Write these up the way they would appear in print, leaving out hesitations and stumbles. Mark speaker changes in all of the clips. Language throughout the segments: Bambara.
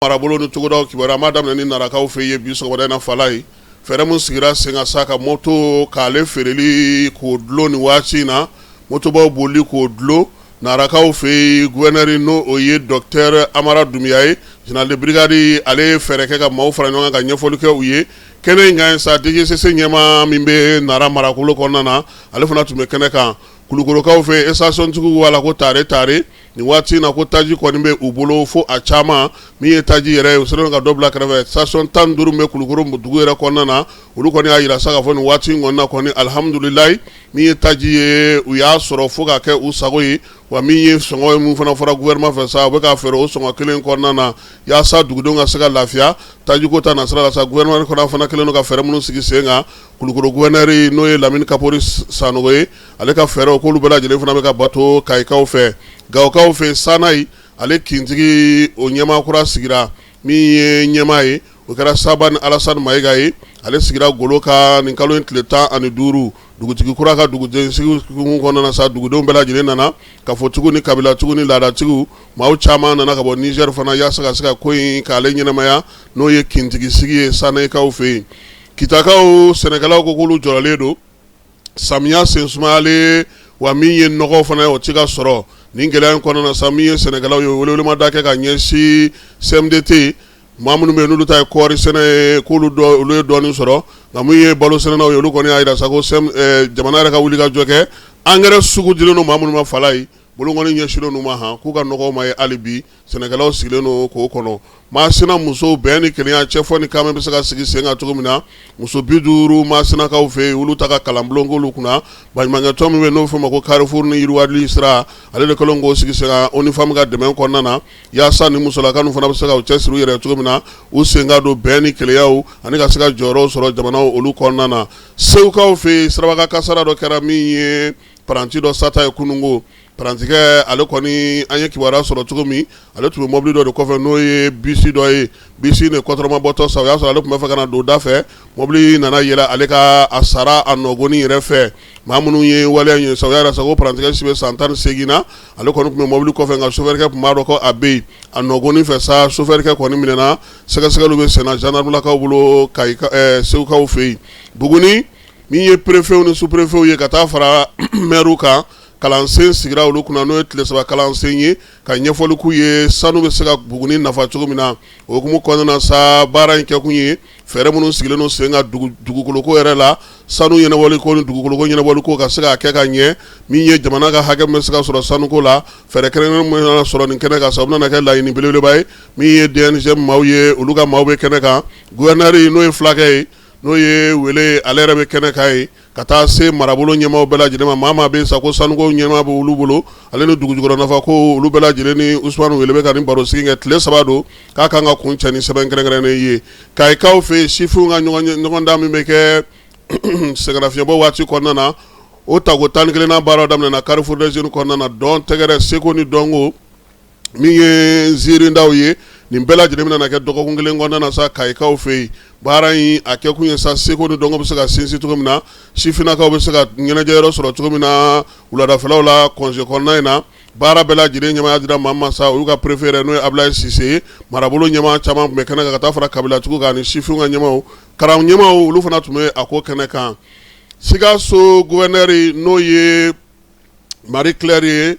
Speaker 1: Marabolo ni togodaw kibaruya, an b'a daminɛ ni Narakaw fɛ yen bi sɔgɔmada in na. Falaye, fɛɛrɛ min sigira sen kan sa ka moto k'ale feereli k'o dulon nin waati in na, motobaw bolili k'o dulon Narakaw fɛ yen, gouverneur, n'o o ye docteur Amara Dunbiya ye, général de brigade, ale ye fɛɛrɛ kɛ ka maaw fara ɲɔgɔn kan ka ɲɛfɔli kɛ u ye kɛnɛ in kan sa. DGCC ɲɛmaa min bɛ Nara marabolo kɔnɔna na, ale fana tun bɛ kɛnɛ kan. Kulukorokaw fɛ, stationtigiw b'a la ko tare tare nin waati in na, ko taji kɔni bɛ u bolo fo a caman. Min ye taji yɛrɛ ye, u sera ka dɔ bila kɛrɛfɛ. Station 15 bɛ Kulukoro dugu yɛrɛ kɔnɔna na. Olu kɔni y'a jira sa k'a fɔ nin waati in kɔnɔna na kɔni, alihamudulilayi, min ye taji ye, u y'a sɔrɔ fo ka kɛ u sago ye. Wa min ye sɔngɔ ye, min fana fɔra gouvernement fɛ sa, u bɛ ka feere o sɔngɔ kelen kɔnɔna na yaasa dugudenw ka se ka lafiya tajiko ta nasira la sa. Gouvernement fana kɛlen don ka fɛɛrɛ minnu sigi sen kan, Kulukoro gouverneur, n'o ye Lamini Kapori Sanogo ye, ale ka fɛɛrɛw k'olu bɛɛ lajɛlen fana bɛ ka bato Kayikaw fɛ. Gawokaw fɛ, Sanayi, ale kintigi, o ɲɛmaa kura sigira. Min ye ɲɛmaa ye, o kɛra Sabani Alasani Mayiga ye. Ale sigira golo kan nin kalo in tile 15. Dugutigi kura ka duguden sigi kɔnɔna na sa, dugudenw bɛɛ lajɛlen nana, kafotigiw ni kabilatigiw ni laadatigiw. Maaw caman nana ka bɔ Nizɛri fana yaasa ka se ka ko in k'ale ɲɛnamaya, n'o ye kintigi sigi ye Sanayikaw fɛ yen. Kitakaw sɛnɛkɛlaw ko k'olu jɔrɔlen don, samiya sen sumayalen, wa min ye nɔgɔ fana ye, o tɛ ka sɔrɔ. Nin gɛlɛya in kɔnɔna na sa, min ye sɛnɛkɛlaw ye, welewelemada kɛ ka ɲɛsin CMDT maa minnu bɛ yen, n'olu ta ye kɔɔri sɛnɛ ye, k'olu olu ye dɔɔnin sɔrɔ. Nka min ye balo sɛnɛnaw ye, olu kɔni y'a jira sa ko jamana yɛrɛ ka wuli ka jɔ kɛ. Angɛrɛ sugu dilen don maa minnu ma, Falaye, bolokɔni ɲɛsinnen u ma han, k'u ka nɔgɔw ma ye hali bi. Sɛnɛkɛlaw sigilen don k'o kɔnɔ. Masina musow, bɛn ni kelenya, cɛfɔ ni kanbɛn bɛ se ka sigi sen kan cogo min na, muso 50 Masinakaw fɛ yen, olu ta ka kalanbulon k'olu kunna. Baɲumankɛtɔn min bɛ n'o fɔ ma ko Carrefour ni yiriwali sira, ale de kɛlen k'o sigi sen kan ONU Femmes ka dɛmɛ kɔnɔna na, yaasa ni musolaka ninnu fana bɛ se ka u cɛsiri u yɛrɛ cogo min na, u sen ka don bɛn ni kelenya ani ka se ka jɔyɔrɔw sɔrɔ jamanaw olu kɔnɔna na. Segukaw fɛ yen, siraba kasara dɔ kɛra min ye paranti dɔ sata ye kununko. Parantikɛ, ale kɔni, an ye kibaruya sɔrɔ cogo min, ale tun bɛ mobili dɔ de kɔfɛ, n'o ye bisi dɔ ye. Bisi de kɔtɔrɔma bɔtɔ sa, o y'a sɔrɔ ale tun bɛ fɛ ka na don da fɛ, mobili nana yɛlɛ ale kan, a sara a nɔgɔni yɛrɛ fɛ. Maa minnu ye waleya ye sa, o y'a sa ko parantikɛ si bɛ san 18 na. Ale kɔni tun bɛ mobili kɔfɛ, nka sofɛrikɛ tun b'a dɔn ko a bɛ yen. A nɔgɔni fɛ sa, sofɛrikɛ kɔni minɛna, sɛgɛsɛgɛliw bɛ senna zandarumulakaw bolo Kayi, Segukaw fɛ yen. Buguni, min ye préfetw ni sous-préfetw ye ka taa fara mɛriw kan, kalansen sigira olu kunna, n'o ye tile 3 kalansen ye, ka ɲɛfɔli k'u ye sanu bɛ se ka Buguni nafa cogo min na. O hukumu kɔnɔna na sa, baara in kɛkun ye fɛɛrɛ minnu sigilen don sen kan dugukoloko yɛrɛ la, sanu ɲɛnabɔli ko ni dugukoloko ɲɛnabɔli ko ka se k'a kɛ ka ɲɛ. Min ye jamana ka hakɛ min bɛ se ka sɔrɔ sanuko la, fɛɛrɛ kɛrɛnkɛrɛn min bɛna sɔrɔ nin kɛnɛ kan sa, o bɛna kɛ laɲini belebeleba ye. Min ye DNGM maaw ye, olu ka maaw bɛ kɛnɛ kan. Gouverneur, n'o ye fulakɛ ye, n'o ye Wele, ale yɛrɛ bɛ kɛnɛ kan yen, ka taa se marabolo ɲɛmaaw bɛɛ lajɛlen ma. Maa maa bɛ sa ko sanuko ɲɛmaa bɛ olu bolo, ale ni dugujukɔrɔ nafa ko, olu bɛɛ lajɛlen ni Usumani Wele bɛ ka nin baro sigi kɛ. Tile 3 don, k'a kan ka kuncɛ ni sɛbɛn kɛrɛnkɛrɛnnen ye. Kayikaw fɛ yen, sifinw ka ɲɔgɔndan min bɛ kɛ sɛgɛnnafiɲɛbɔ waati kɔnɔna na, o tako 11nan baara daminɛna Carrefour des Jeunes kɔnɔna na. Dɔn, tɛgɛrɛ, seko ni dɔnko, min ye nziirindaw ye, nin bɛɛ lajɛlen bɛna kɛ dɔgɔkun kelen kɔnɔna na sa Kayikaw fɛ yen. Baara in a kɛkun ye sa, seko ni dɔnko bɛ se ka sinsin cogo min na, sifinnakaw bɛ se ka ɲɛnajɛyɔrɔ sɔrɔ cogo min na wuladafɛlaw la, congé kɔnɔna in na. Baara bɛɛ lajɛlen ɲɛmaaya dira maa ma sa, olu ka préfet yɛrɛ, n'o ye Abulayi Sise ye. Marabolo ɲɛmaa caman tun bɛ kɛnɛ kan, ka taa fara kabilatigiw kan ani sifinw ka ɲɛmaaw, kalan ɲɛmaaw, olu fana tun bɛ a ko kɛnɛ kan. Sikaso gouverneur, n'o ye Marie Claire ye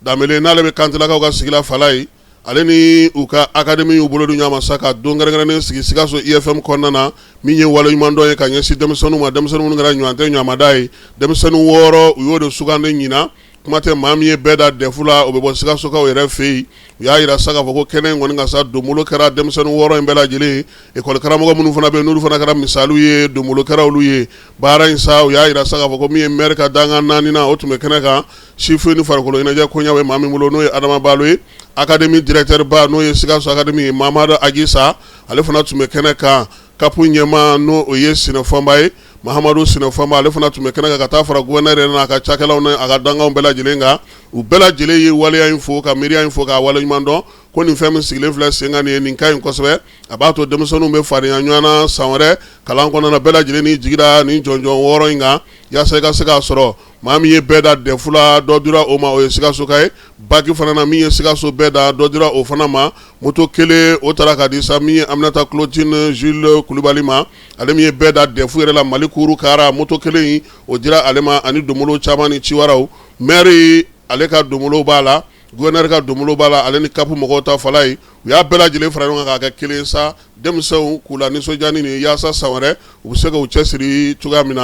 Speaker 1: Danbele, n'ale bɛ Kantelakaw ka sigi la Falaye, ale ni u ka académie y'u bolo di ɲɔgɔn ma sa ka don kɛrɛnkɛrɛnnen sigi Sikaso IFM kɔnɔna na, min ye waleɲumandɔn ye ka ɲɛsin denmisɛnninw ma, denmisɛnnin minnu kɛra ɲuman tɛ ɲumanda ye. Denmisɛnnin 6, u y'o de sugandi ɲinan. Kuma tɛ maa min ye bɛɛ da DEF la, o bɛ bɔ Sikasokaw yɛrɛ fɛ yen. U y'a jira sa k'a fɔ ko kɛnɛ in kɔni ka sa, donbolo kɛra denmisɛnnin 6 in bɛɛ lajɛlen. École karamɔgɔ minnu fana bɛ yen, n'olu fana kɛra misaliw ye, donbolo kɛra olu ye. Baara in sa, u y'a jira sa k'a fɔ ko min ye maire ka dankan naaninan, o tun bɛ kɛnɛ kan. Sifin ni farikolo ɲɛnajɛ koɲɛ bɛ maa min bolo, n'o ye Adama Balo ye. Académie directeur ba, n'o ye Sikaso académie ye, Mamadu Agisa, ale fana tun bɛ kɛnɛ kan. CAP ɲɛmaa, n'o o ye Sinɛfɔnba ye, Mahamadu Sinɛfɔnba, ale fana tun bɛ kɛnɛ kan, ka taa fara gouverneur yɛrɛ n'a ka cakɛlaw ni a ka dankanw bɛɛ lajɛlen kan. U bɛɛ lajɛlen ye waleya in fo, ka miiriya in fo, k'a waleɲuman dɔn ko nin fɛn min sigilen filɛ sen kan nin ye, nin ka ɲi kosɛbɛ. A b'a to denmisɛnninw bɛ fadenya ɲɔgɔn na san wɛrɛ kalan kɔnɔna na. Bɛɛ lajɛlen ni jigi da nin jɔnjɔn 6 in kan yaasa i ka se k'a sɔrɔ. Maa min ye bɛɛ da DEF la, dɔ dira o ma, o ye Sikasoka ye. Bac fana na, min ye Sikaso bɛɛ da, dɔ dira o fana ma. Moto kelen, o taara ka di sa min ye Aminata Claudine Jules Kulubali ma, ale min ye bɛɛ da DEF yɛrɛ la Mali kuuru kara. Moto kelen in, o dira ale ma ani donbolo caman ni ciwaraw. Maire ale ka donbolo b'a la, gouverneur ka donbolo b'a la, ale ni CAP mɔgɔw ta fala ye. U y'a bɛɛ lajɛlen fara ɲɔgɔn kan k'a kɛ kelen sa, denmisɛnw k'u la nisɔndiya ni yaasa san wɛrɛ u bɛ se k'u cɛsiri cogoya min na.